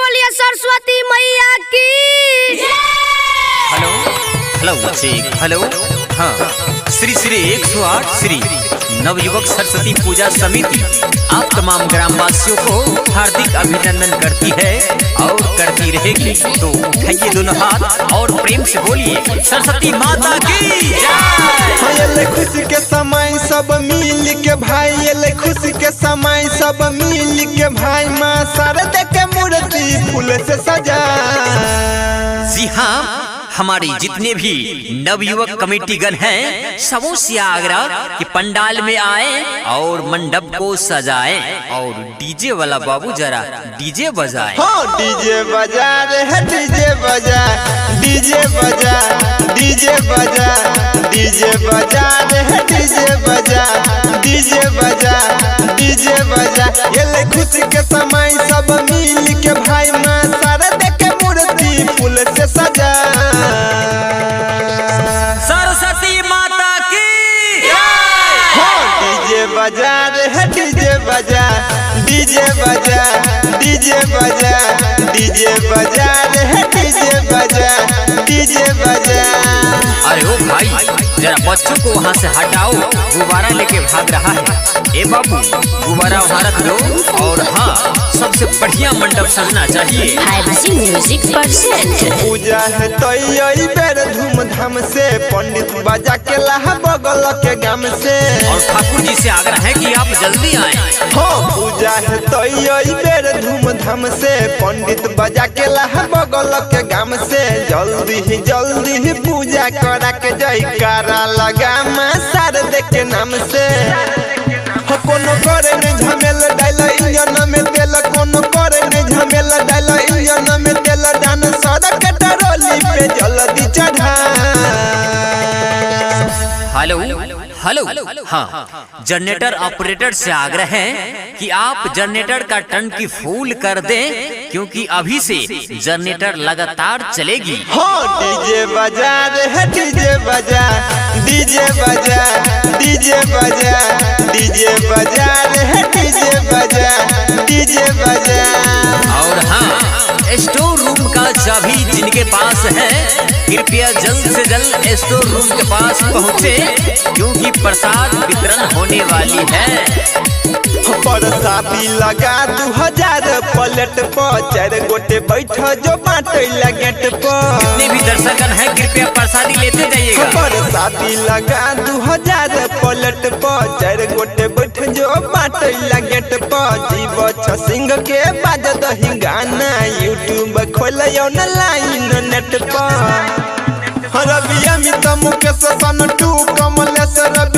बोलिए सरस्वती मैया की। Hello hello check hello. हाँ, श्री श्री 108 श्री नवयुवक सरस्वती पूजा समिति आप तमाम ग्रामवासियों को हार्दिक अभिनंदन करती है और करती रहेगी। तो उठाइए दोनों हाथ और प्रेम से बोलिए सरस्वती माता की जय। एले खुशी के समय सब मिल के भाई, एले खुशी के समय सब मिल के भाई, माँ शारदा के मूर्ति फूल से सजा। जी हाँ, हमारे जितने भी नवयुवक कमेटीगण हैं सबों से आग्रह कि पंडाल में आए और मंडप को सजाएं और डीजे वाला बाबू जरा डीजे बजाएं। हाँ, डीजे बजा रे है, डीजे बजा, डीजे बजा, डीजे बजा, डीजे बजा रे है, डीजे बजा, डीजे बजा, डीजे बजा। एले खुशी के समय सब मिल के भाई, माँ शारदा के मूर्ति फूल से सजा। सरस्वती माता की। हाँ, डीजे बजा रे है, डीजे बजा, डीजे बजा, डीजे बजा, डीजे बजा रे है, डीजे बजा, डीजे बजा। अरे ओ भाई, जरा बच्चों को वहाँ से हटाओ, गुब्बारा लेके भाग रहा है। ए बाबू, गुब्बारा वहाँ रख दो। और हाँ, सबसे बढ़िया मंडप सजना चाहिए। 5G music percent. पूजा है तो बेर धूमधाम से, पंडित बजा के लाहा बगल के गाम से। और ठाकुर जी से आग्रह है कि आप जल्दी आए। हो, पूजा है तो बेर धूमधाम से, पंडित बजा के लाहा बगल के गाम से। जल्दी ही पूजा करा के जयकारा लगा माँ शारदे के नाम से। हो, कोनो करे नहीं झमेल डाल इंजन में तेल, कोनो करे नहीं झमेल डाल इंजन में तेल, डान सड़क टरोली पे जल्दी चढ़ा। हेलो हेलो, हाँ, जनरेटर ऑपरेटर से आग्रह है कि आप जनरेटर का टंकी फूल कर दें, क्योंकि अभी से जनरेटर लगातार चलेगी। हो, डीजे बजा रे है, डीजे बजा, डीजे बजा, डीजे बजा, डीजे बजा रे है, डीजे बजा, डीजे बजा। और हाँ, स्टोर रूम का चाबी जिनके पास है कृपया जल्द से जल्द स्टोर रूम के पास पहुँचे, क्योंकि प्रसाद वितरण होने वाली है। बरसाती लगा 2000 पलट पर, 4 गोटे बैठ जो बाटे गेट पर। जितने भी दर्शकगण हैं कृपया प्रसादी लेते जाइएगा। बरसाती लगा 2000 पलट पर, 4 गोटे बैठ जो बाटे गेट पर। जीव सिंह के बाज दही गाना, यूट्यूब खोल ऑनलाइन नेट पर। रवि अमित मुकेश सन